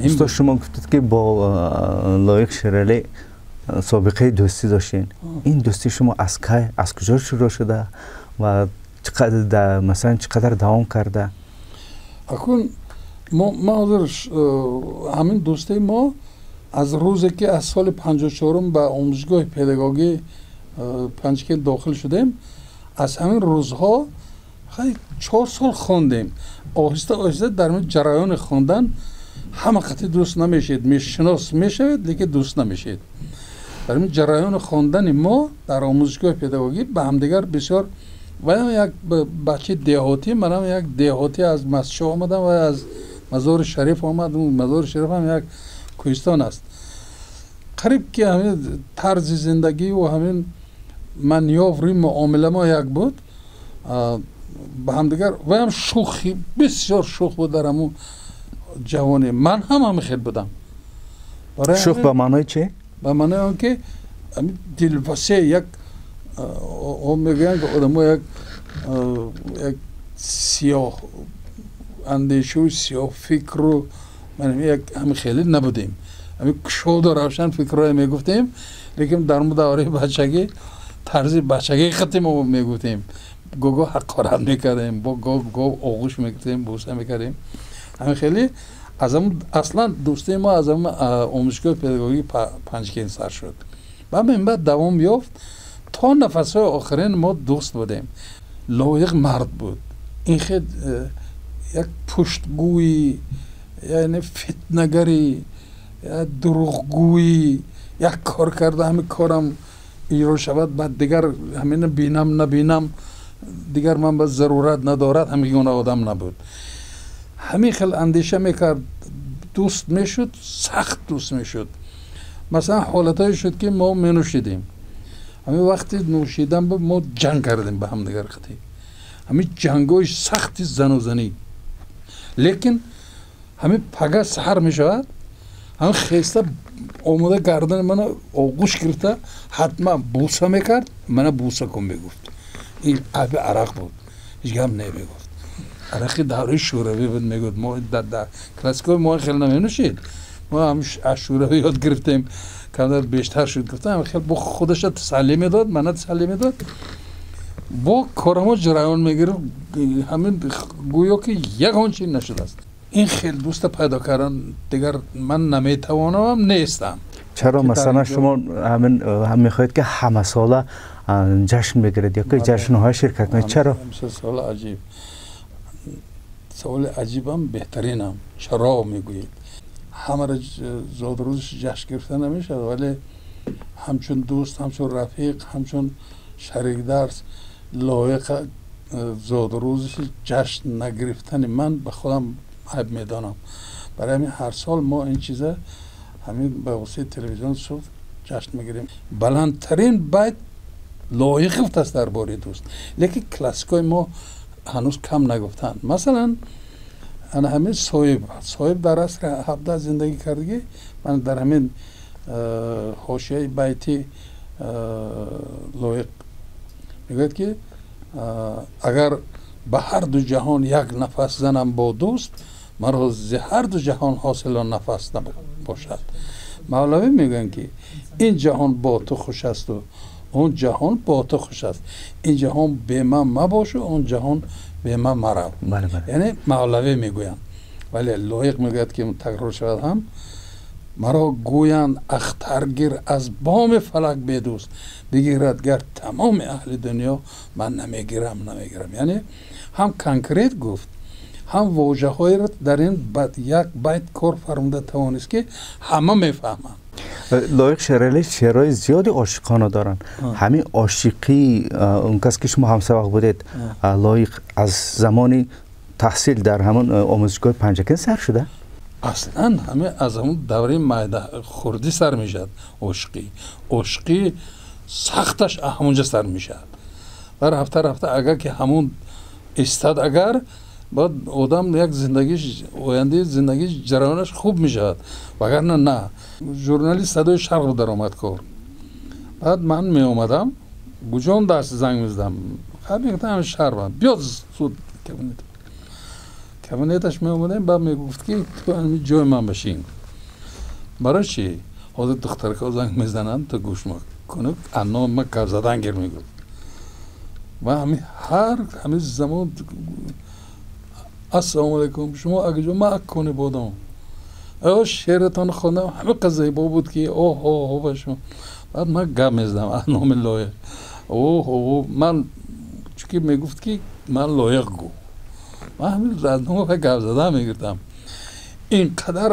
Устод, шумо гуфтед, ки бо Лоиқ Шералӣ собиқаи дӯстӣ доштед. Ин дӯстии шумо аз кай, аз куҷо шурӯъ шуда ва масалан чӣ қадар давом карда? Акун ма ҳозир ҳамин дӯстии мо аз рӯзе, ки аз соли 54-ум ба омӯзишгоҳи педагогӣ Панҷакент дохил шудем, аз ҳамин рӯзҳо 4 сол хондем. Оҳиста оҳиста дар ҷараёни хондан ҳама қатъи дӯст намешавед, мешинос мешавед, лекин дӯст намешавед. Дар ин ҷараёни хондани мо дар омӯзишгоҳи педагогӣ ба ҳамдигар бисёр, ваям як бачаи деҳотӣ, манам як деҳотӣ, аз Мастчоҳ омадам ва аз Мазори Шариф омад. Мазори Шариф ҳам як кӯҳистон аст. Қариб ки ҳамин тарзи зиндагӣ ва ҳамин манёври муомила мо як буд ба ҳамдигар. Ваям шӯхи бисёр шӯх буд дар ҳамун ҷавонӣ, ман ҳам ҳамин хел будам. Шӯх ба маънои чӣ? Ба маънои он ки дилвасеъ, як мегӯянд, ки одамо як сиёҳ андешаву сиёҳ фикру як ҳамин хеле набудем. Ҳамин кушоду равшан фикрҳое мегуфтем, лекин дар давраи бачагӣ тарзи бачагии хати мо мегуфтем, гоҳ ҳақорат мекардем, гоҳ гоҳ оғӯш мегирифтем, бӯса мекардем. Ҳамин хеле аз аслан дӯстии мо аз ҳамин омӯзишгоҳи педагогии Панҷакент сар шуд ва мин баъд давом ёфт. То нафасҳои охирин мо дӯст будем. Лоиқ мард буд. Ин хел як пуштгӯӣ, яъне фитнагарӣ, дурӯғгӯӣ, як кор карда, ҳамин корам иҷро шавад, баъд дигар ҳамина бинам набинам, дигар ман ба зарурат надорад, ҳамин гуна одам набуд. Ҳамин хел андеша мекард. Дӯст мешуд, сахт дӯст мешуд. Масалан, ҳолатҳое шуд, ки мо менӯшидем. Ҳамин вақти нӯшидан мо ҷанг кардем ба ҳамдигар қатӣ, ҳамин ҷангҳои сахти занузанӣ. Лекин ҳамин пага саҳар мешавад, ҳамин хеста омода гардани мана оғӯш гирифта, ҳатман бӯса мекард. Мана бӯса кун мегуфт. Ин аби арақ буд, ҳеҷ гап намегуфт. Арақи давраи шӯравӣ буд, мегуфт. Мо дар классикои мо хеле наменӯшид, мо ҳам аз шӯравӣ ёд гирифтем, камтар бештар шуд, гуфтам. Хел бо худаша тасаллӣ медод, мана тасаллӣ медод, бо корамо ҷараён мегирифт. Ҳамин гӯё ки ягон чи нашудааст. Ин хел дӯста пайдо кардан дигар ман наметавонам, нестам. Чаро, масалан, шумо ҳамин мехоҳед, ки ҳамасола ҷашн бигиред ё ки ҷашнҳои ширкат кунед? Чаро? Саволи аҷиб, саволи аҷибам, беҳтаринам. Чаро мегӯед? Ҳамаро зодрӯзш ҷашн гирифта намешавад, вале ҳамчун дӯст, ҳамчун рафиқ, ҳамчун шарикдарс Лоиқ зодрӯзши ҷашн нагирифтани ман ба худам айб медонам. Барои ҳамин ҳар сол мо ин чиза ҳамин ба воситаи телевизион Суғд ҷашн мегирем. Баландтарин байт Лоиқ гуфтааст дар бораи дӯст, лекин классикои мо ҳанӯз кам нагуфтанд. Масалан, ана ҳамин Соҳиб. Соҳиб дар асри 17 зиндагӣ кардагӣ. Ман дар ҳамин ҳошияи байти Лоиқ мегӯяд, ки агар ба ҳар ду ҷаҳон як нафас занам бо дӯст, маро зи ҳар ду ҷаҳон ҳосило нафас набошад. Мавлавӣ мегӯянд, ки ин ҷаҳон бо ту хуш асту он ҷаҳон бо ту хуш аст, ин ҷаҳон бе ман мабошу, он ҷаҳон бе ман марав. Яъне мавлавӣ мегӯянд, вале Лоиқ мегӯяд, ки такрор шавад ҳам: маро гӯянд ахтаргир аз боми фалак бедӯст бигирад гар тамоми аҳли дунё, ман намегирам, намегирам. Яъне ҳам конкрет гуфт, ҳам вожаҳоеро дар ин як байт кор фармуда тавонист, ки ҳама мефаҳманд. Лоиқ Шералӣ шеърҳои зиёди ошиқона доранд. Ҳамин ошиқӣ он кас, ки шумо ҳамсабақ будед, Лоиқ аз замони таҳсил дар ҳамон омӯзишгоҳи Панҷакент сар шуда? Аслан ҳамин аз ҳамон давраи майда хурдӣ сар мешавад ошиқӣ. Ошиқӣ сахташ ҳамонҷа сар мешавад ва рафта рафта, агар ки ҳамон истад, агар баъд одам як зиндагиш, ояндаи зиндагиш, ҷараёнаш хуб мешавад, вагарна на. Журналист «Садои Шарқ» даромад кор. Баъд ман меомадам, гуҷом даст занг мезадам, мегуфтам шаҳр биёд, суд кабинет. Кабинеташ меомадем, баъд мегуфт ки ту ҳамин ҷои ман бишин. Барои чӣ? Ҳозир духтаракҳо занг мезананд, ту гӯш кунӣ, анно ма гап задан гир мегуфт. Ва ҳамин ҳар ҳамин замон ассалому алайкум, шумо агаҷо ма аккони бодом. Шеъратон хондам, ҳама қадр зебо буд ки оҳ оҳ ба шумо. Баъд ман гап мезадам аз номи Лоиқ. Оҳ ман чунки мегуфт ки ман Лоиқ гу. Ман ҳамин аз номи гап задан мегирдам. Ин қадар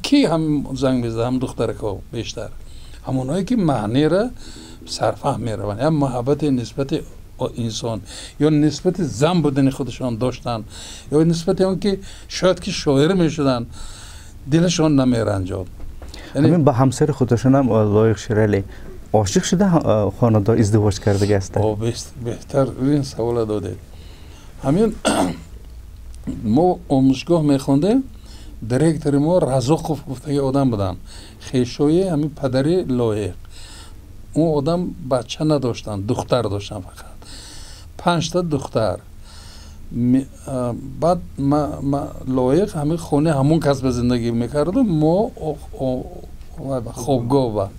ки ҳам занг мезад, ҳам духтаракҳо бештар. Ҳамонҳое ки маънеро сарфаҳм мераванд, ям муҳаббати нисбати инсон ё нисбати зан будани худашон доштанд, ё нисбати он ки шояд ки шоир мешуданд, дилашон намеранҷод. Ҳамин ба ҳамсари худашон ҳам Лоиқ Шералӣ ошиқ шуда хонадор издивоҷ кардаги ҳастанд. Беҳтар ин савола додед. Ҳамин мо омӯзгоҳ мехондем, директори мо Разоқов гуфтаги одам буданд, хешои ҳамин падари Лоиқ. Он одам бача надоштанд, духтар доштанд фақат. 5 духтар. Баъд Лоиқ ҳамин хонаи ҳамон кас ба зиндагӣ мекарду, мо хобгоҳ ба.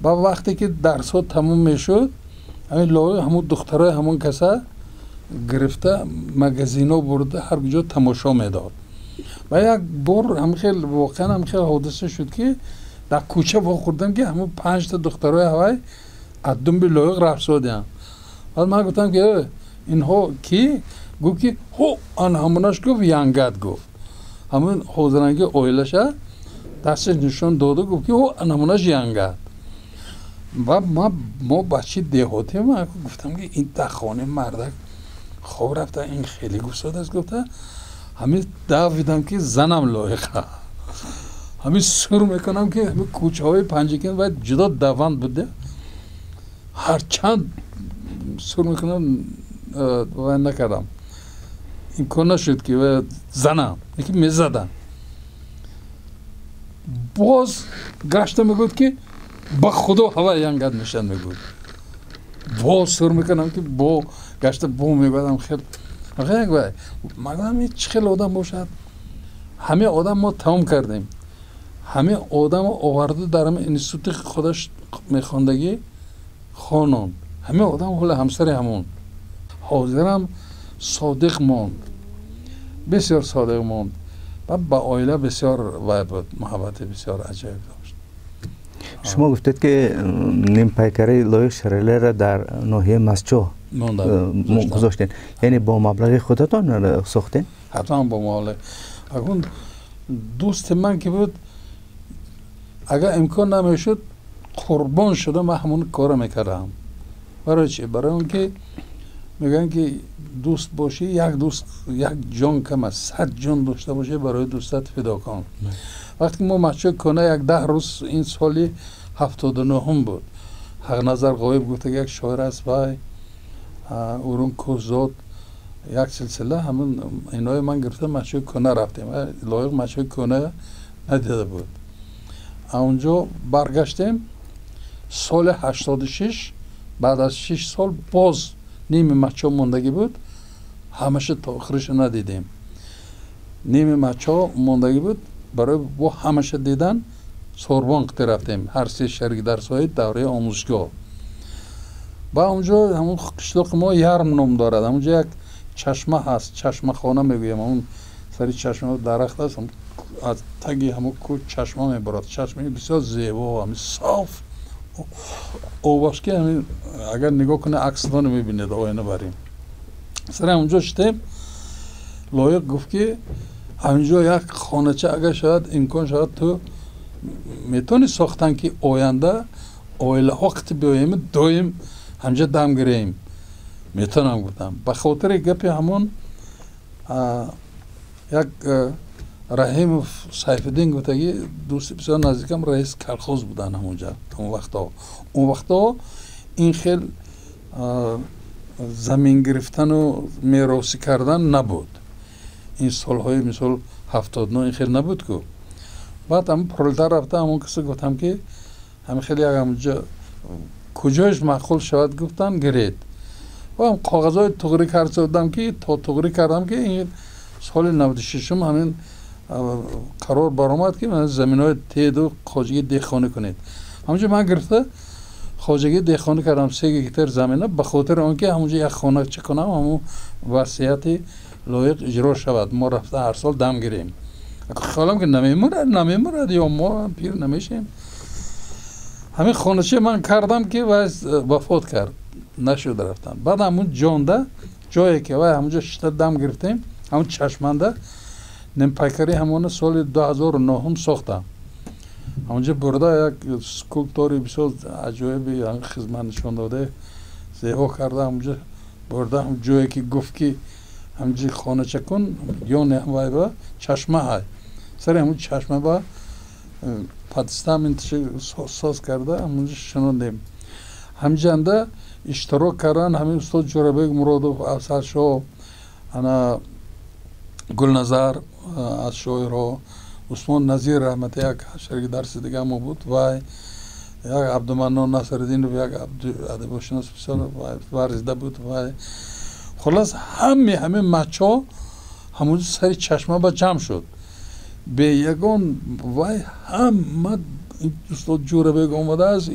Баъд вақте ки дарсҳо тамом мешуд, ҳамин Лоиқ ҳамон духтарои ҳамон каса гирифта магазино бурда ҳар куҷо тамошо медод. Ва як бор ҳамин хел воқеан ҳамин хел ҳодиса шуд ки дар кӯча вохӯрдам ки ҳамон 5 духтарои ҳавай аз думби Лоиқ рафсодианд. Баъд ман гуфтам ки инҳо ки? Гуфт ки ҳо ан ҳамонаш гуфт янгат гуфт. Ҳамон ҳозиранги оилаша дасташ нишон доду гуфт ки ҳо ан ҳамонаш янгат. Ва мо бачаи деҳотӣ, ман гуфтам ки ин дар хонаи мардак хоб рафта, ин хеле гуфтодааст гуфта. Ҳамин давидам ки занам Лоиқа. Ҳамин сур мекунам ки ҳамин кӯчаҳои Панҷакент ва ҷудо даванд буда. Ҳарчанд сур мекунам ва накардам. Имкон нашуд ки занам, лекин мезадам. Боз гашта мегуфт ки ба худо ҳава янгат мешад мегуфт. Боз сур мекунам ки бо гашта бо мегӯядам хел. Магам ин чӣ хел одам бошад? Ҳамин одам мо тамом кардем. Ҳамин одамо оварда дар ҳамин институти худаш мехондагӣ хононд. Ҳамин одам ҳола ҳамсари ҳамон. Ҳозирам содиқ монд. Бисёр содиқ монд. Ва ба оила бисёр вай буд, муҳаббати бисёр аҷоиб дошт. Шумо гуфтед ки нимпайкари Лоиқ Шералиро дар ноҳияи Мастчоҳ гузоштед. Яъне бо маблағи худатон сохтед? Ҳатман бо маблағ. Акун дӯсти ман ки буд, агар имкон намешуд, қурбон шуда ман ҳамон корро мекардам. Барои чӣ? Барои он ки мегӯянд ки дӯст бошӣ, як дӯст як ҷон кам аст, 100 ҷон дошта бошӣ барои дӯстат фидо кун. Вақте ки мо Мастчоҳи кӯҳна 10 рӯз, ин соли 79 буд, Ҳақназар Ғоиб гуфта як шоир аст, вай Урун Кӯҳзод, як силсила ҳамин инои ман гирифта Мастчоҳи кӯҳна рафтем. Лоиқ Мастчоҳи кӯҳна надида буд. Онҷо баргаштем соли 86, баъд аз 6 сол боз ними Мастчоҳ мондагӣ буд, ҳамаша то охириша надидем. Ними Мастчоҳ мондагӣ буд, барои бо ҳамаша дидан Сорбон қити рафтем, ҳар се шарики дарсҳои давраи омӯзгоҳ. Ба онҷо ҳамон қишлоқи мо Ярм ном дорад, ҳамонҷо як чашма ҳаст, чашмахона мегӯям, ҳамон сари чашма дарахт аст, аз таги ҳамон кӯҳ чашма мебарад. Чашмаи бисёр зебо, ҳамин соф обаш ки ҳамин агар нигоҳ кунед аксатонро мебинед, оина барин. Сари ҳамонҷо шудем, Лоиқ гуфт ки ҳаминҷо як хонача агар шавад, имкон шавад, ту метавонӣ сохтан ки оянда оилаҳо қити биёем, доим ҳамҷа дам гирем. Метавонам гуфтам. Ба хотири гапи ҳамон як Раҳимов Сайфиддин гуфтаги дӯсти бисёр наздикам, раис колхоз буданд ҳамонҷа он вақтҳо. Он вақтҳо ин хел замин гирифтану меросӣ кардан набуд. Ин солҳои мисол 79 ин хел набуд ку. Баъд ҳамон пролетар рафта ҳамон киса гуфтам ки ҳамин хеле як ҳамонҷа куҷояш маъқул шавад гуфтам гиред. Ва коғазҳои туғрӣ кардам ки то туғрӣ кардам ки ин соли 96 ҳамин қарор баромад ки заминҳои теду хоҷагии деҳқонӣ кунед. Ҳамонҷо ман гирифта хоҷагии деҳқонӣ кардам 3 гектар замина ба хотири он ки ҳамонҷо як хона чӣ кунам, ҳамон васияти лоиқ иҷро шавад. Мо рафта ҳар сол дам гирем. Хаёлам ки намемурад ё мо пир намешем. Ҳамин хонача ман кардам ки вай вафот кард, нашуд рафтам. Баъд ҳамун ҷонда ҷое ки вай ҳамунҷо шишта дам гирифтем, ҳамун чашманда нимпайкари ҳамона соли 2009 сохтам. Ҳамунҷо бурда як скулптори бисёр аҷоиби хизмат нишон дода, зебо карда, ҳамунҷо бурда ҳам ҷое ки гуфт ки ҳамҷи хонача кун, ёне вай ба чашма ҳай. Сари ҳамун чашма ба подстамент соз карда, ҳамунҷо шинондем. Ҳамҷанда иштирок кардан ҳамин устод Ҷӯрабек Муродов, Афзалшоҳ, ана Гулназар аз шоирҳо, Усмон Назир раҳмати як шарики дарси дига мо буд, вай як Абдуманнон Насриддинов, як адабиётшинос бисёр варзида буд, вай хуллас ҳамин мачо ҳамунҷо сари чашма ба ҷамъ шуд. Бе ягон вай ҳама устод Ҷӯрабек омадааст,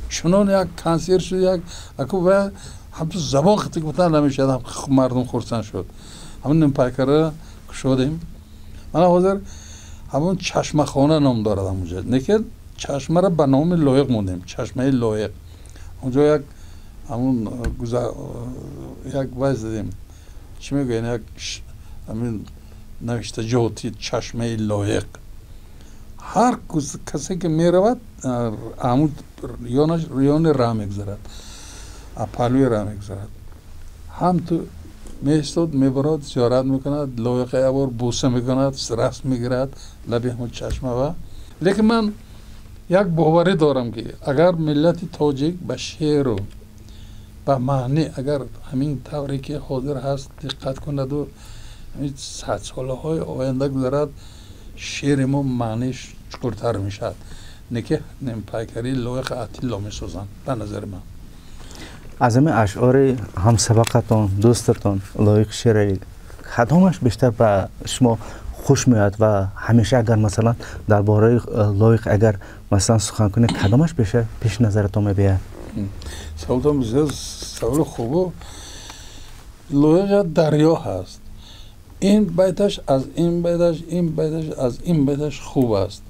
чунон як консерт шуд, як аку вай ҳамту забон хитик гуфтан намешавад, мардум хурсанд шуд. Ҳамин нимпайкара кушодем. Мана ҳозир ҳамон чашмахона ном дорад ҳамонҷо. Не ки чашмаро ба номи Лоиқ мондем, чашмаи Лоиқ. Онҷо як ҳамон як вай задем, чӣ мегӯянд, як ҳамин навиштаҷоти чашмаи Лоиқ. Ҳар касе ки меравад ҳамун ёни раҳ мегузарад, паҳлӯи раҳ мегузарад. Ҳам ту меистод, мебарад, зиёрат мекунад, Лоиқа як бор бӯса мекунад, расм мегирад лаби ҳамун чашма ва. Лекин ман як боварӣ дорам ки агар миллати тоҷик ба шеъру ба маънӣ агар ҳамин тавре ки ҳозир ҳаст диққат кунаду ҳамин садсолаҳои оянда гузарад, шеъри мо маъниш чуқуртар мешавад. Не ки нимпайкарии Лоиқа Атилло месозанд, ба назари ман. Аз ҳамин ашъори ҳамсабақатон, дӯстатон Лоиқ Шералӣ кадомаш бештар ба шумо хуш меояд ва ҳамеша агар масалан дар бораи Лоиқ агар масалан сухан кунед, кадомаш бештар пеши назаратон мебиёяд? Саволтон бисёр саволи хубу. Лоиқ дарё ҳаст. Ин байташ аз ин байташ, ин байташ аз ин байташ хуб аст.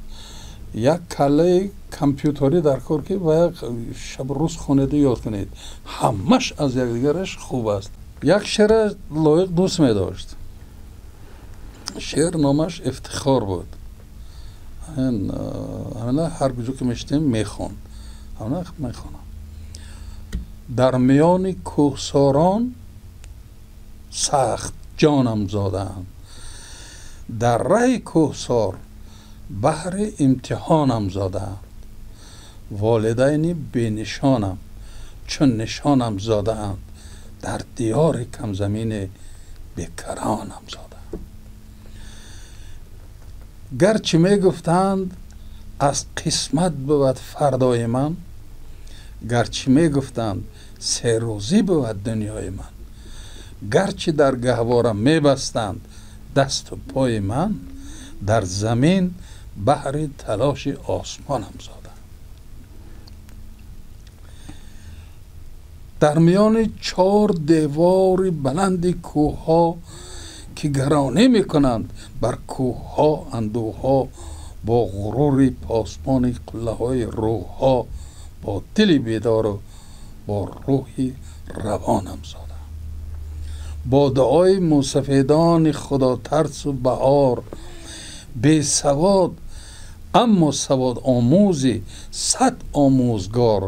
Як каллаи компютерӣ дар кор ки ва як шабу рӯз хонеду ёд кунед, ҳамаш аз якдигараш хуб аст. Як шеъра Лоиқ дӯст медошт. Шеър номаш Ифтихор буд. Ҳамина ҳар куҷо ки мешитем мехонд. Ҳамина мехонам. Дар миёни кӯҳсорон сахт ҷонам зодаанд, дар раҳи кӯҳсор баҳри имтиҳонам зодаанд, волидайни бенишонам чун нишонам зодаанд, дар диёри камзамини бекаронам зодаанд. Гарчи мегуфтанд аз қисмат бувад фардои ман, гарчи мегуфтанд серӯзӣ бувад дунёи ман, гарчи дар гаҳвора мебастанд дасту пои ман, дар замин баҳри талоши осмонам зодаанд. Дар миёни чор девори баланди кӯҳҳо ки гаронӣ мекунанд бар кӯҳҳо андӯҳҳо, бо ғурури посбони қуллаҳои рӯҳҳо, бо дили бедору бо рӯҳи равонам зодаам. Бо дуои мусафедони худотарсу баҳор, бесавод аммо савод омӯзи сад омӯзгор,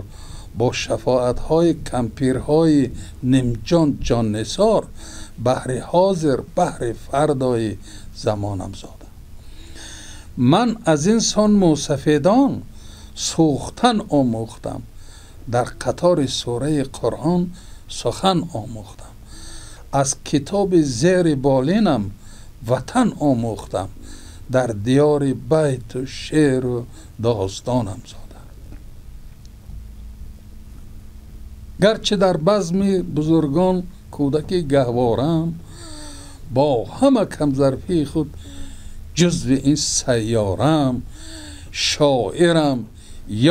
бо шафоатҳои кампирҳои нимҷон ҷоннисор, баҳри ҳозир баҳри фардои замонам зодаам. Ман аз ин сон мусафедон сӯхтан омӯхтам, дар қатори сураи Қуръон сухан омӯхтам, аз китоби зери болинам ватан омӯхтам, дар диёри байту шеъру достонам зодаам. Гарчи дар базми бузургон кӯдаки гаҳворам, бо ҳама камзарфии худ ҷузви ин сайёрам. Шоирам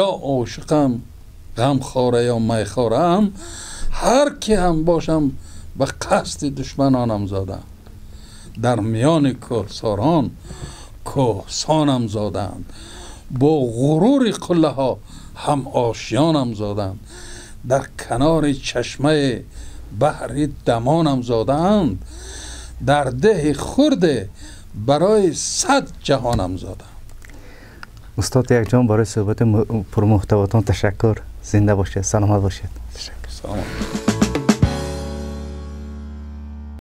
ё ошиқам, ғамхора ё майхораам, ҳар ки ҳам бошам ба қасди душманонам зодаам. Дар миёни кӯҳсорон кӯҳсонам зодаанд, бо ғурури қуллаҳо ҳам ошёнам зодаанд. Дар канори чашмаи баҳри дамонам зодаанд, дар деҳи хурде барои 100 ҷаҳонам зодаанд. Устод якҷон, барои суҳбати пурмуҳтавотон ташаккур. Зинда бошед, саломат бошед. Ташаккур. Саломат.